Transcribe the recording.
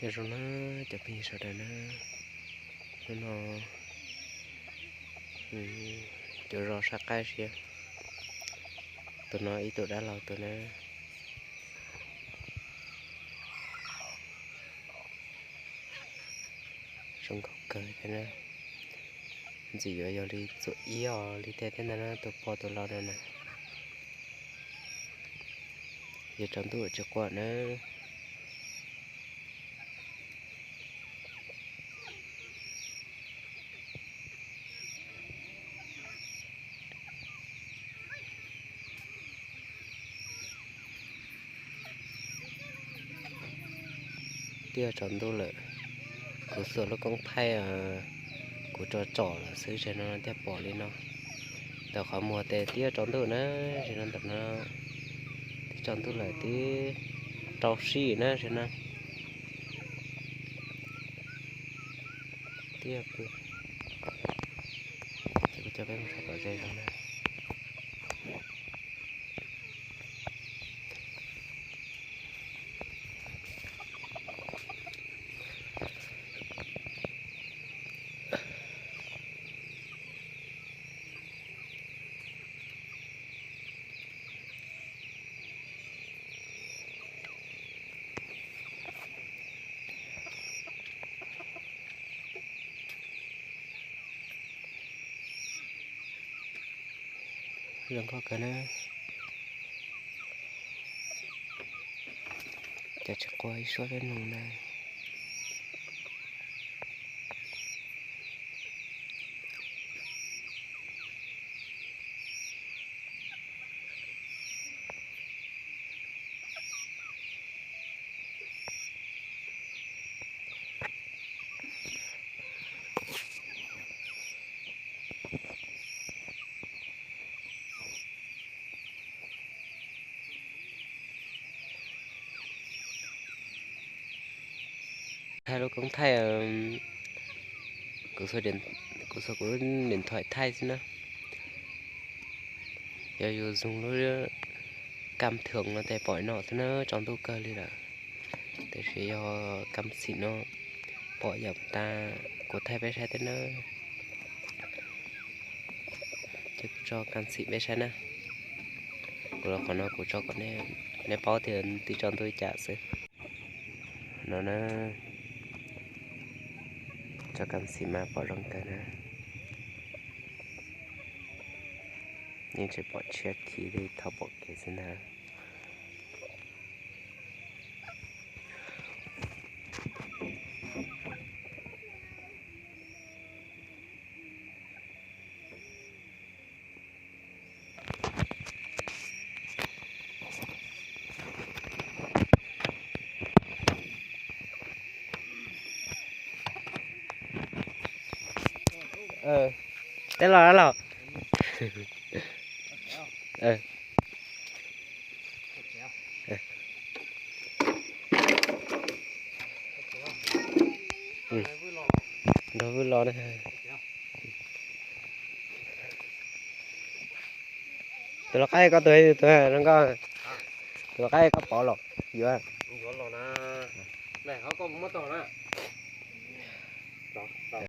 Nyob zoo na cov phooj ywg sawv daws na, hnub no cov zos sab qaib siab, tus no ib tug dab laug tus na. Zoo nkauj kawg thiab na. Ntxim yuav yog li txuam ib os li tej thiab ntag na, tus pog tus laus no na. Yog tsaus ntuj tsis quaj na. Twb yog tsaus ntuj lawm, kuv xuas lub koob thaij kuv tso tsom lawm xwb, tam no thiaj pom li no. Ntawm qhov muag tes twb yog tsaus ntuj na, tam no no twb tsaus ntuj lawm, twb rau siab na tam no. Twb yog pw, ces kuv coj peb mus saib tom ze zog na. Zoo nkauj kawg na. Cas tsis qua ib suab peb mloog na. Thaij lub koob thaij, kuv xuas kuv lub điện thoại thaij xwb na. Yog yus zoo lub kam thwm no tes pom no xwb na, tsaus ntuj kawg li lawm. Tiam sis yog kam xim no pom yam tas, kuv thaij peb saib thiab na. Ces kuv tso kam xim peb saib na. Kuv los qhov no kuv tso kom nej paub tias twb tsaus ntuj li cas xwb. No na, tso kam xim mas pom zoo kawg na. Yeej tsis pom tshiab khiv li, thaum pom kev xwb ntag. Teb los dab laug. Nrog vwj los na. Tus lau qaib koj tus, tus zoo nkauj, tus lau qaib koj pov los yuav.